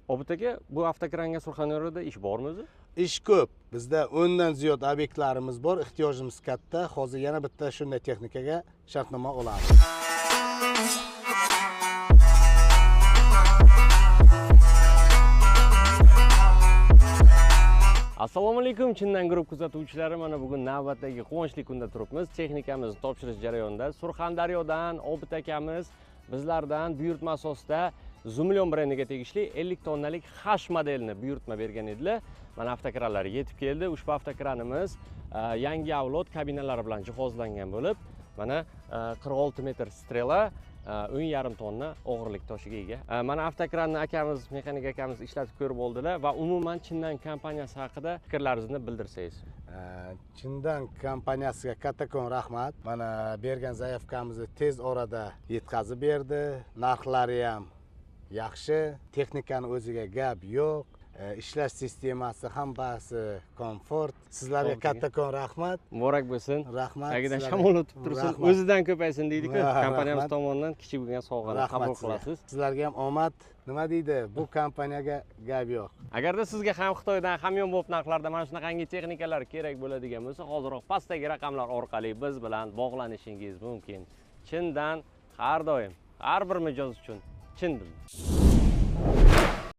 Obid aka, bu avtokrangga Surxondaryoda ish bormi o'zi? Ish ko'p. Bizda 10 dan ziyod obyektlarimiz bor, ehtiyojimiz katta. Hozir yana bitta shunday texnikaga shartnoma olamiz. Assalomu alaykum Chindan Group kuzatuvchilari. Mana bugun navbatdagi quvonchli kunda turibmiz. Texnikamizni topshirish jarayonida Surxondaryodan Obid akamiz bizlardan buyurtma asosida Zoomlion brendiga tegishli 50 tonnalik H modelini buyurtma bergan edilar. Mana avtokranlar yetib keldi. Ushbu avtokranimiz yangi avlod kabinalari bilan jihozlangan bo'lib, mana 46 metr strela, 10,5 tonna og'irlik toshiga ega. Mana avtokranni akamiz, mexanik akamiz ishlatib ko'rib oldilar va umuman Chindan kompaniyasi haqida fikrlaringizni bildirsangiz. Chindan kompaniyasiga kattakon rahmat. Mana bergan zayavkamizni tez orada yetkazib berdi. Narxlari ham yaxshi, texnikani o'ziga gap yo'q. Ishlash sistemasi hammasi komfort. Sizlarga kattakon rahmat. Muborak bo'lsin. Rahmat. Tagidan shamol o'tib tursin, o'zidan ko'paysin deydi-ku. Kompaniyamiz tomonidan kichik bo'lgan sovg'ani qabul qilasiz. Sizlarga ham omad. Nima deydi? Bu kompaniyaga gap yo'q. Agarda sizga ham Xitoydan hamyonbop narxlarda mana shunaqangi texnikalar kerak bo'ladigan bo'lsa, hoziroq pastdagi raqamlar orqali biz bilan bog'lanishingiz mumkin. Chindan har doim, har bir mijoz uchun chin dildan.